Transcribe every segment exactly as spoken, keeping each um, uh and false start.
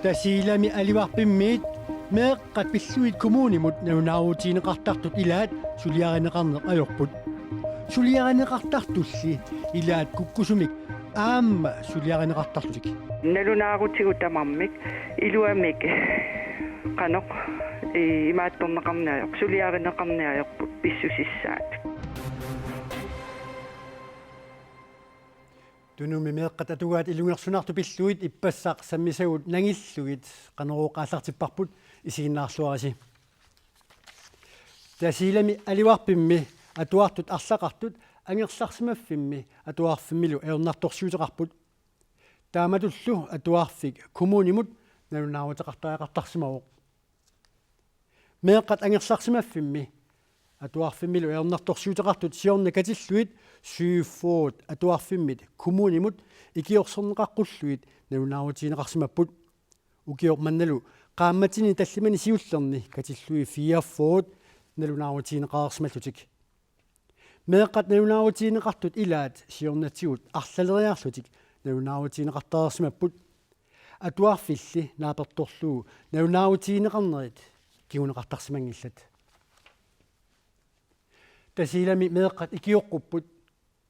Tasiilami Alivarpimmiit meeqqat pillugit kommunimut nalunaarutigineqartartut ilaat suliarineqarneq ajorput. Suliarineqartartulli ilaat kukkusumik aamma suliarineqartarlutik. Nalunaarutigut tamarmik iluamik qanoq i-, imaattorneqarneq ajorput, suliarineqarneq ajorput pissusissaat. Tunumi meeqqat atugaat ilungersunartut pillugit ippassaq sammisagut nangillugit Qanorooq aallartipparput, isiginnaarluarisi. Tasiilami Alivarpimmi atuartut arlaqartut angerlarsimaffimmi atuarfimmilu ajornartorsiuteqarput. Taamatullu atuarfik kommunimut nalunaaruteqartariaqartarsimavoq. Meeqqat angerlarsimaffimmi atuarfimmilu ajornartorsiuteqartut siorna katillugit syvogfyrre atuarfimmit kommunimut ikiorserneqaqqullugit nalunaarutigineqarsimapput. Ukioq mannalu qaammatini tallimani siullerni katillugit fireogfyrre nalunaarutigineqareersimallutik. Meeqqat nalunaarutigineqartut ilaat siornatigut arlaleriarlutik nalunaarutigineqartareersimapput. Atuarfilli naapertorlugu nalunaarutigineqarnerit kinguneqartarsimanngillat. Tasiilami meeqqat ikioqqupput.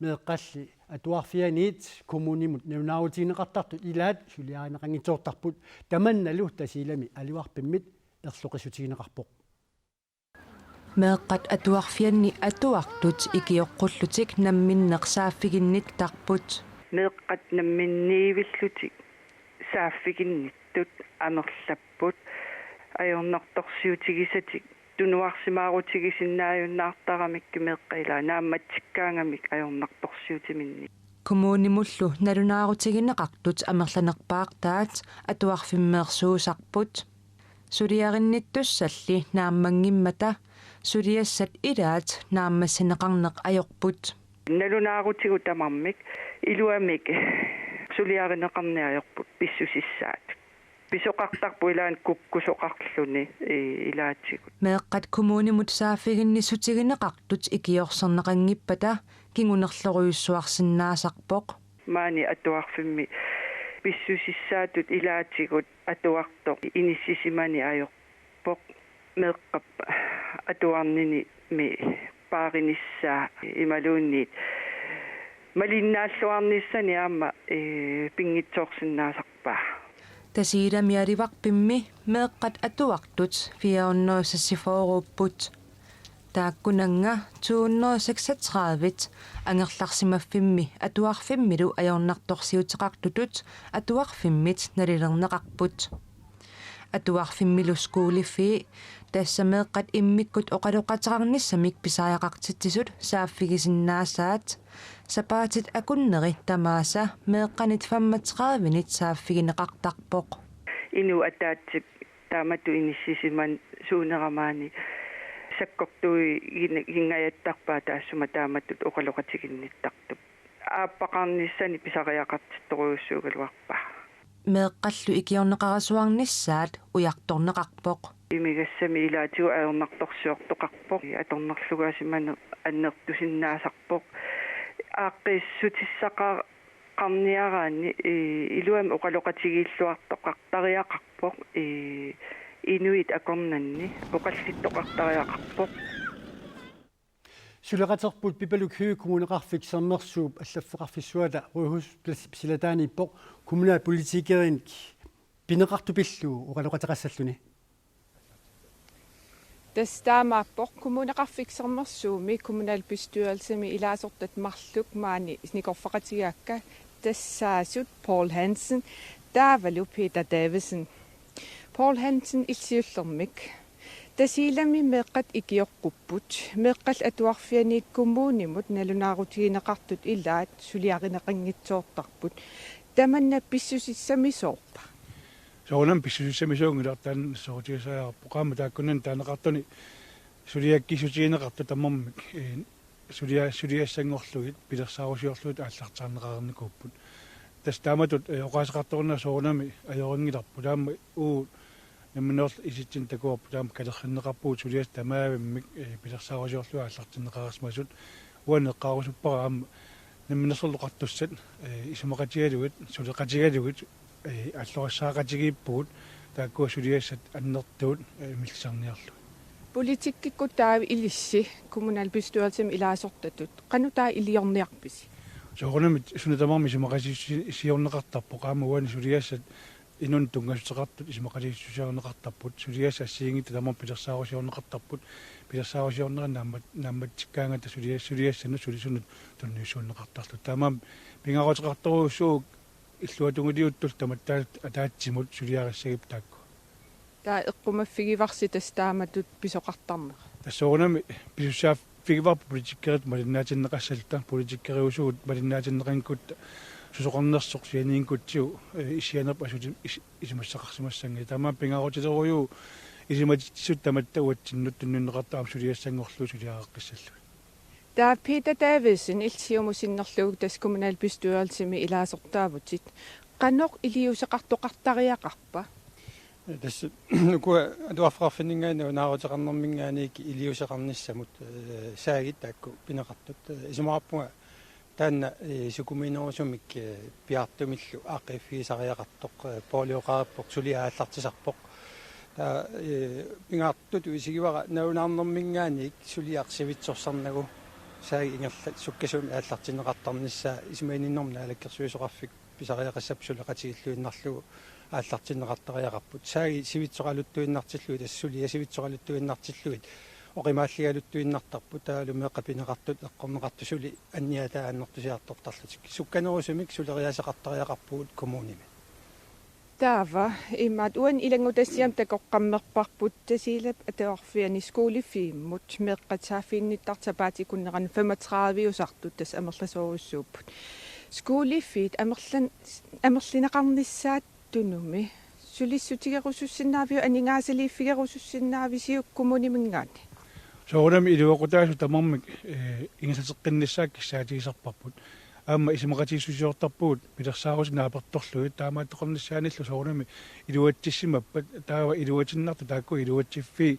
Meeqqalli atuarfianiit kommunimut nalunaarutigineqartartut ilaat suliarineqanngitsoortarput. Tamannalu Tasiilami Alivarpimmit erloqissutigineqarpoq. Meeqqat atuarfianni atuartut ikioqqullutik namminneq saaffiginnittarput. Meeqqat namminniivillutik saaffiginnittut amerlapput. Ajornartorsiutigisatik tunuarsimaarutigisinnaajunnaartaramikku meeqqat ilaat naammatsikkaangamik ajornartorsiutiminnik. Kommunimullu nalunaarutigineqartut amerlanerpaartaat atuarfimmeersuusarput. Suliarinnittussalli naammanngimmata suliassat ilaat naammassineqarneq ajorput. Nalunaarutigut tamarmik iluamik suliarineqarneq ajorput pissusissaat. Pisoqartarpoq ilaanni kukkusoqarluni i-, ilaatigut. Meeqqat kommunimut saaffiginnissutigineqartut ikiorserneqanngippata kingunerlorujussuarsinnaasarpoq. Maani atuarfimmi pissusissaatut ilaatigut atuartoq inissisimani ajorpoq. Meeqqap atuarninimi paarinissaa imaluunniit malinnaalluarnissani aamma, ee, pinngitsoorsinnaasarpaa. Tasiilami Alivarpimmi meeqqat atuartut fire hundrede og seksogfyrre-upput. Taakkunannga to hundrede og seksogtredive angerlarsimaffimmi atuarfimmilu ajornartorsiuteqartutut atuarfimmit nalilerneqarput. Atuarfimmilu skolefee, tassa meeqqat immikkut oqaloqateqarnissamik pisariaqartitsisut saaffigisinnaasaat, sapaatit akunneri tamaasa meeqqanit femogtredivenit saaffigineqartarpoq. Inuit ataatsip taamatut inissisimasuunera maani sakkortuuginnga-, -ginngajattarpaa taassuma taamatut oqaloqatiginnittartup. Aappaqarnissani pisariaqartittorujussuugaluarpaa. Meeqqallu ikiorneqarasuarnissaat ujartorneqarpoq. Imigassamik ilaatigut ajornartorsiortoqarpoq. Atornerlugasimaneq annertusinnaasarpoq. Aaqqiissutissaqarniaraanni, ee, iluamik oqaloqatigiilluartoqartariaqarpoq. Ee, inuit akornanni oqallittoqartariaqarpoq. Suleqaterput Pipaluk Høegh Kommuneqarfik Sermersuup allaffeqarfissuata Rådhusplads silataaniippoq, kommunalpolitikerinik pineqartut pillugu oqaloqateqassalluni. Tassa taamaappoq, Kommuneqarfik Sermersuumi kommunalbestyrelsimi ilaasortat marluk maani nikorfaqatigaakka tassaasut Poul Hansen taavalu Peter Davidsen. Poul Hansen, illit siullermik. Tasiilami meeqqat ikioqqupput. Meeqqallu atuarfianiit kommunimut nalunaarutigineqartut ilaat suliarineqanngitsoortarput. Tamanna pissusissamisoorpa? Soorunami pissusissamisuunngilaq, taanna nassuerutigisariaqarpoq. Aamma taakkunani taaneqartuni suliakkiissutigineqartut tamarmik, ee, sulia-, suliassanngorlugit, pilersaarusiorlugit aallartiarneqareernikuupput. Tassa taamatut, ee, oqaaseqartorunnera soorunami ajorinngilarput. Taama uagut nammineerluta isitsinnut takuarput, taama kalerrinneqarpugut suliassat tamaavimmik, ee, pilersaarusiorlugit aallartinneqareersimasut. Uani eqqaarusuppara aamma Namminersorlutik Oqartussat, ee, isumaqatigalugit, suleqatigalugit, Ee, alloriassaqatigiippugut taakkua suliassat annertuut, ee, millisarniarlugit. Politikkikkut taava ilissi kommunalbestyrelsimi ilaasortatut qanoq taava iliorniarpisi? Soorunami suna tamarmi isumaqatigiissusiorneqartarpoq, aamma uani suliassat inunnut tunngassuteqartut isumaqatigiissusiorneqartarput, suliassat assigiinngitsut tamarmik pilersaarusiorneqartarput, pilersaarusiornerit naammat-, naammatsikkaangata sulias-, suliassanut sulisunut tunniussuunneqartarlutik. Taamaammat pingaaruteqartorujussuuvoq illuatungiliuttullu tamatta ataatsimut suliarissagipput taakku. Taava eqqumaffigivarsi tassa taamatut pisoqartarnera? Tassa soorunami pisussaaffigivarput politikkerit malinnaatinneqassalluta, politikkeriusugut malinnaatinneqanngikkukkit susoqarnersoq sianiinngutsigu, ee, issianerput asuti is-, isumassaqarsimassanngilaq. Taamaammat pingaarutilerujuuvoq isumatitsisut tamatta uatsinnut tunniunneqartut aamma suliassanngorlugit suliareqqissallugit. Taava Peter Davidsen, illit siumut sinnerlugu tassa kommunalbestyrelsimi ilaasortaavutit. Qanoq iliuuseqartoqartariaqarpa? Tassa ukua atuarfeqarfinninngaanniit nalunaaruteqarnerminngaanniit iliuuseqarnissamut, ee, saagit taakku pineqartut. Ee, isumaqarpunga taanna, ee, sukumiinerusumik, ee, piaartumillu aaqqiiffigisariaqartoq, ee, poorlioqarpoq, suliaq aallartisarpoq. Taava, ee, pingaartutut isigivara nalunaarnerminngaanniit suliaq sivitsorsarnagu saagit ingerlaannaq sukkasuumik aallartinneqartarnissaa, isumaginninnermut naalakkersuisoqarfik pisariaqassappat suleqatigiilluinnarlugu aallartinneqartariaqarput. Saagit sivitsoqaluttuinnartillugit, tassa suliat sivitsoqaluttuinnartillugit oqimaalligaluttuinnartarput, taavalu meeqqat pineqartut eqqorneqartut suli anniataa annertusiartortarlutik. Sukkanerusumik suleriaaseqartariaqarpugut kommunimi. Taava imaat uani ilanngutassiami takoqqammerparput, Tasiilap atuarfiani Skolefimut meeqqat saaffiginnittartut sapaatip akunneranut femogtrediveusartut tassa amerlasoorujussuupput. Skolefit amerlan-, amerlineqarnissaat Tunumi sulissutigerusussinnaaviuk, aningaasaliiffigerusussinnaavisiuk kommuniminngaanniit? Soorunami iluaqutaasut tamarmik, ee, ingerlateqqinnissaat kissaatigisarparput. Aamma isumaqatigiissusiortarpugut pilersaarutit naapertorlugit, taamaattoqarnissaanillu soorunami iluatsissimappat, taava iluatinnartut taakku iluatsiffii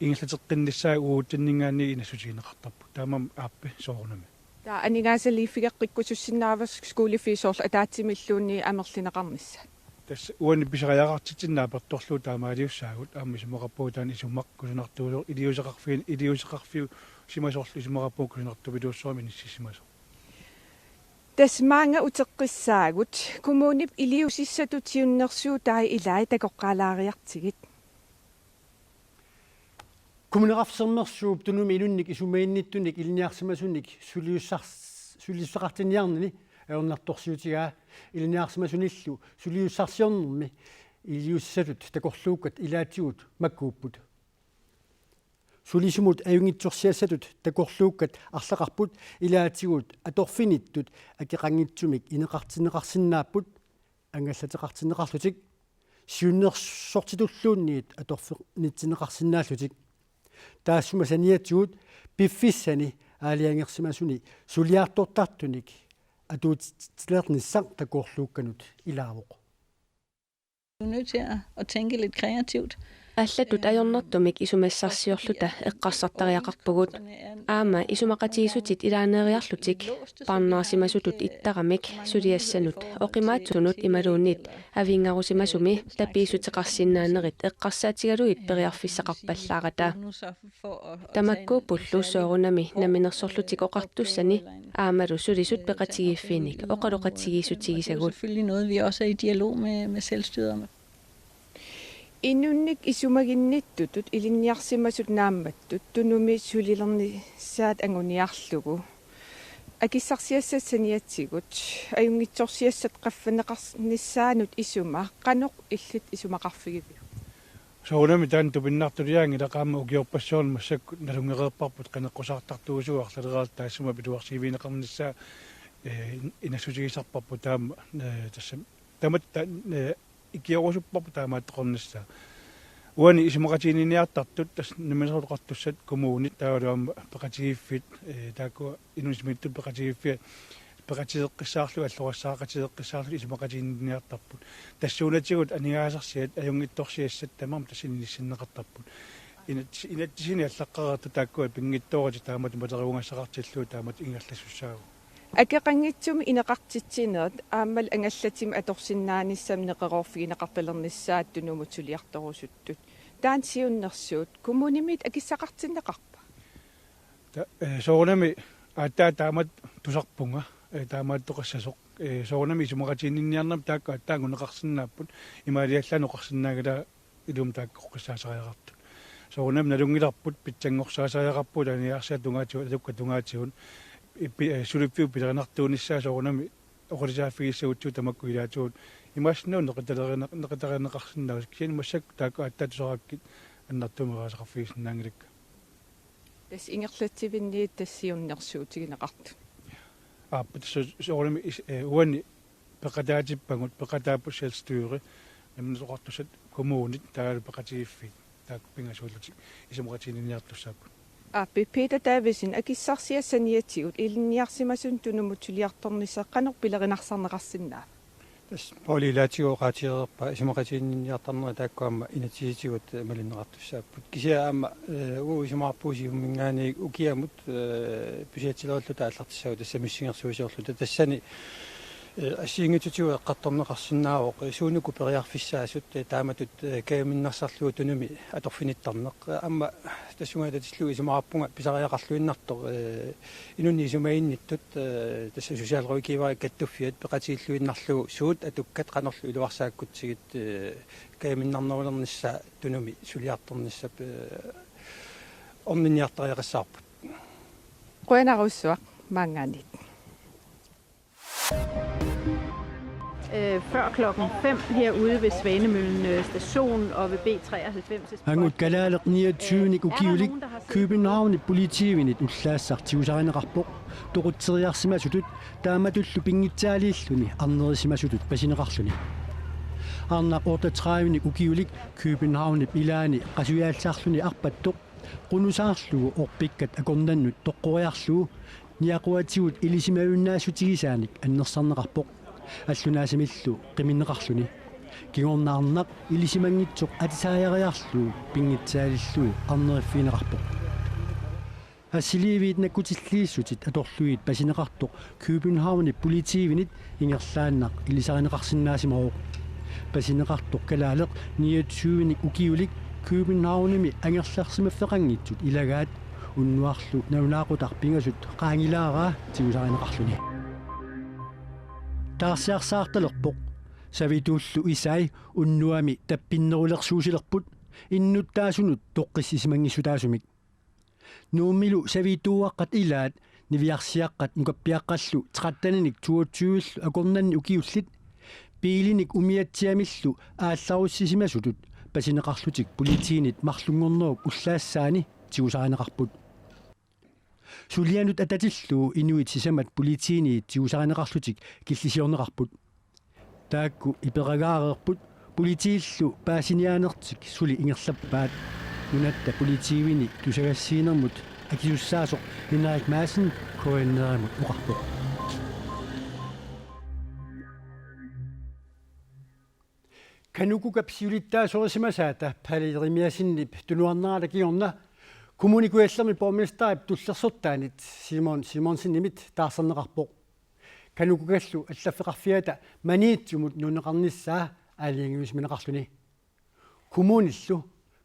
ingerlateqqinnissaat uatsinngaanniit inassutigineqartarput. Taamaammat aappi soorunami. Taava aningaasaliiffigeqqikkusussinnaavarsi Skolefit soorlu ataatsimilluunniit amerlineqarnissaat? Tassa uani pisariaqartitsineq naapertorlugu taamaaliussaagut, aamma isumaqarpunga taanna isumaq kusanartuusoq iliuuseqarfi-, iliuuseqarfiusimasorlu isumaqarpunga kusanartupilussuarmik inississimasoq. Tassa maanga uteqqissaagut, kommunip iliuusissatut siunnersuutai ilai takoqqaalaariartigit. Kommuneqarfik Sermersuup Tunumi inunnik isumaginnittunik ilinniarsimasunik suliussars-, suliussaqartinniarnini ajornartorsiutigaa ilinniarsimasunillu suliussarsiornermi iliuusissatut takorluukkat ilaatigut makkuupput. Sulisumut ajunngitsorsiassatut takorluukkat arlaqarput ilaatigut atorfinittut akeqanngitsumik ineqartinneqarsinnaapput angallateqartinneqarlutik, siunnersortitulluunniit atorfernitsinneqarsinnaallutik. Taassuma saniatigut piffissani aalajangersimasuni suliartortartunik atuutsilernissaq takorluukkanut ilaavoq. Du er nødt til at, at tænke lidt kreativt. Allatut ajornartumik isumassarsiorluta eqqarsartariaqarpugut. Aamma isumaqatigiissutit ilaaneeriarlutik parnaarsimasutut ittaramik suliassanut oqimaatsunut imaluunniit avinngarusimasumi tapiissuteqarsinnaanerit eqqarsaatigalugit periarfissaqarpallaarata. Tamakkuuppullu soorunami Namminersorlutik Oqartussani aammalu sulisut peqatigiiffiinik oqaloqatigiissutigisagut. Selvfølgelig noget, vi også er i dialog med, med selvstyret om. Inunnik isumaginnittutut ilinniarsimasut naammattut Tunumi sulilernissaat anguniarlugu akissarsiassat saniatigut ajunngitsorsiassat qaffanneqarnissaanut isuma qanoq illit isumaqarfigiviuk? Soorunami taanna tupinnartuliaanngilaq, aamma ukiorpassuarni massakkut nalunngereerparput qineqqusaartartuusugut arlaleriarluta taassuma piluarsiivigineqarnissaa, ee, in-, inassutigisarparput taama, ee, tassami tamatta, ee, ikiorusupparput taamaattoqarnissaa. Uani isumaqatiginninniartartut tassa Namminersorlutik Oqartussat, kommunit taavalu aamma peqatigiiffiit, ee, taakkua inunnitsimiittut peqatigiiffiat peqatigeqqissaarlugit, alloriassaqatigeqqissaarlugit isumaqatiginninniartarput. Tassuunatigut aningaasarsiat, ajunngitsorsiassat tamarmik tassani inissinneqartarput. Inat-, inatsisini allaqqareersut taakkua pinngitsooratik taamatut maleruagassaqartillugit taamatut ingerlasussaavugut. Akeqanngitsumik ineqartitsinerit aammalu angallatimik atorsinnaanissamut neqeroorfigineqartalernissaat tunumut suliartorusuttut. Taanna siunnersuut kommunimiit akissaqartinneqarpa? Ta-, eh, soorunami aatsaat taamatut tusarpunga, eh, taamaattoqassasoq. Eh, soorunami isumaqatiginninniarnermi taakku aatsaat anguneqarsinnaapput, imaaliallaannut oqarsinnaanngilanga ilumut taakku oqqissaasariaqartut. Soorunami nalunngilarput pitsanngorsaasariaqarpugut aniaarsiat tungaatigut, atukkat tungaatigut, ippi-, eh, suliffiup pilerinartuunissaa soorunami oqilisaaffigissagutsigu tamakku ilaatigut imaassinnaavoq neqitalerina-, neqitalerneqarsinnaasut, kisianni massakkut taakku aatsaat tusarakkit annertuumik eraaseqarfigisinnaanngilakka. Tassa ingerlatsivinniit tassa siunnersuutigineqartut. Aap, tassa soorunami is-, eh, uani peqataatippagut, peqataapput selvstyre, Nammineq Oqartussat, kommunit taavalu peqatigiiffiit, taakku pingasuullutik isumaqatiginninniartussaapput. Aap, Peter Davidsen, akissarsiat saniatigut ilinniarsimasunut tunumut suliartornissaq qanoq pilerinarsineqarsinnaava? Tassa Poul ilaatigut oqaatigereerpaa isumaqatiginninniartarnerit taakku aamma inatsisitigut malinneqartussaapput. Kisianni aamma, eh, uagut isumaqarpugut Siumuminngaanniit ukiamut, eh, budgetilerilluta aallartissagut tassa missingersuusiorluta. Tassani, eh, assigiinngitsutigut eqqartorneqarsinnaavoq, eh, suunuku periarfissaasut, eh, taamatut, eh, kajuminnersarlugu tunumi atorfinittarneq. Eh, aamma tassunga atatillugu isumaqarpunga pisariaqarluinnartoq, eh, inunnik isumaginnittut, eh, tassa socialrådgiverit kattuffiat peqatigilluinnarlugu suut atukkat qanorlu iluarsaakkutsigit, eh, kajuminnarnerulernissaa tunumi suliartornissap, eh, orninniartariaqassavarput. Qujanarsuaq maanngaanniit. Øh, før klokken fem herude ved Svanemøllen, øh, station og ved B treoghalvfems. Angut kalaaleq niogtyvenik ukiulik Københavnip politiivinit ullaassaq tigusarineqarpoq. Toqutseriarsimasutut taamatullu pinngitsaaliilluni arnerisimasutut pasineqarluni. Arnaq otteogtredivenik ukiulik Københavnip ilaani qasujaassaarluni arpattoq qunusaarlugu orpikkat akornannut toqqoriarlugu niaquatigut ilisimajunnaassutigisaanik annersarneqarpoq, allunaasamillu qiminneqarluni. Kingorna arnaq ilisimanngitsoq atisaajariarlugu pinngitsaalillugu arneriffigineqarpoq. Assiliiviit nakkutilliissutit atorlugit pasineqartoq Københavnip politiivinit ingerlaannaq ilisarineqarsinnaasimavoq. Pasineqartoq kalaaleq niogtyvenik ukiulik Københavnimi angerlarsimaffeqanngitsut ilagaat, unnuarlu nalunaaqutaq pingasut qaangilaaraa tigusarineqarluni. Taarsiarsaartalerpoq. Savituullu isai unnuami tappinnerulersuusilerput innuttaasunut toqqissisimanngissutaasumik. Nuummilu savituuaqqat ilaat niviarsiaqqat nukappiaqqallu tretteninik toogtyvillu akornanni ukiullit biilinik umiatsiamillu aallarussisimasutut pasineqarlutik politiinit marlunngornerup ullaassaani tigusarineqarput. Sulianut atatillugu inuit sisamat politiinit tigusarineqarlutik killisiorneqarput. Taakku iperagaareerput politiillu paasiniaanertik suli ingerlappaat. Nunatta politiivini tusagassiinermut akisussaasoq Henrik Madsen K N R-imut oqarpoq. Kanukukap siulittaasorisimasaata Palle Jerimiassenip tunuarnerata kingorna Kommune Kujallermi borgmesterip tullersortaanit Simon Simonsenimit taarserneqarpoq. Kanukukallu allaffeqarfiata Maniitsumut nuunneqarnissaa aalajangiusimaneqarluni. Kommunillu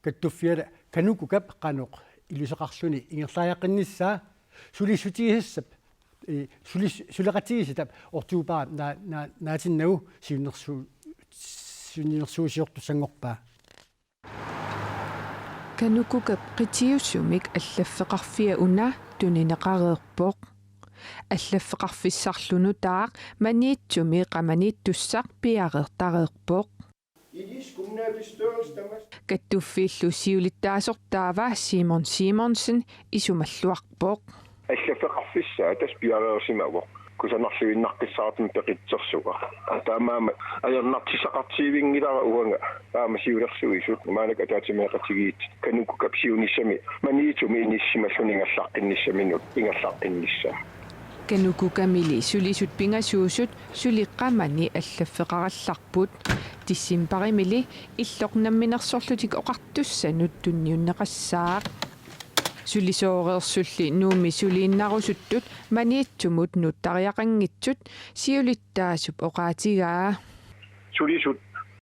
kattuffiata Kanukukap qanoq iluseqarluni ingerlariaqqinnissaa sulissutigisassap, eh, sulis-, suleqatigiissitap oktobarip naa-, naa-, naatinnagu siunnersu-, siunnersuusiortussanngorpaa. Kanukukap qitiusumik allaffeqarfia una tunineqareerpoq. Allaffeqarfissarlu nutaaq Maniitsumi qamaniittussaq piareertareerpoq. Kattuffiillu siulittaasortaava Simon Simonsen isumalluarpoq. Allaffeqarfissaa tassa piareersimavoq. Kusanarluinnaqqissaartumik peqitsersugut. Taamaammat ajornartissaqartiivinngilara uanga aamma siulersuisut maannakkut ataatsimeeqatigiit Kanukukap siunissami Maniitsumi inissisimalluni ingerlaqqinnissaminut ingerlaqqinnissaa. Kanukukamili sulisut pingasuusut suli qamani allaffeqarallarput. Decembarimili illoq namminersorlutik oqartussanut tunniunneqassaaq. Sulisooreersulli Nuummi suliinnarusuttut Maniitsumut nuuttariaqanngitsut siulittaasup oqaatigaa. Sulisut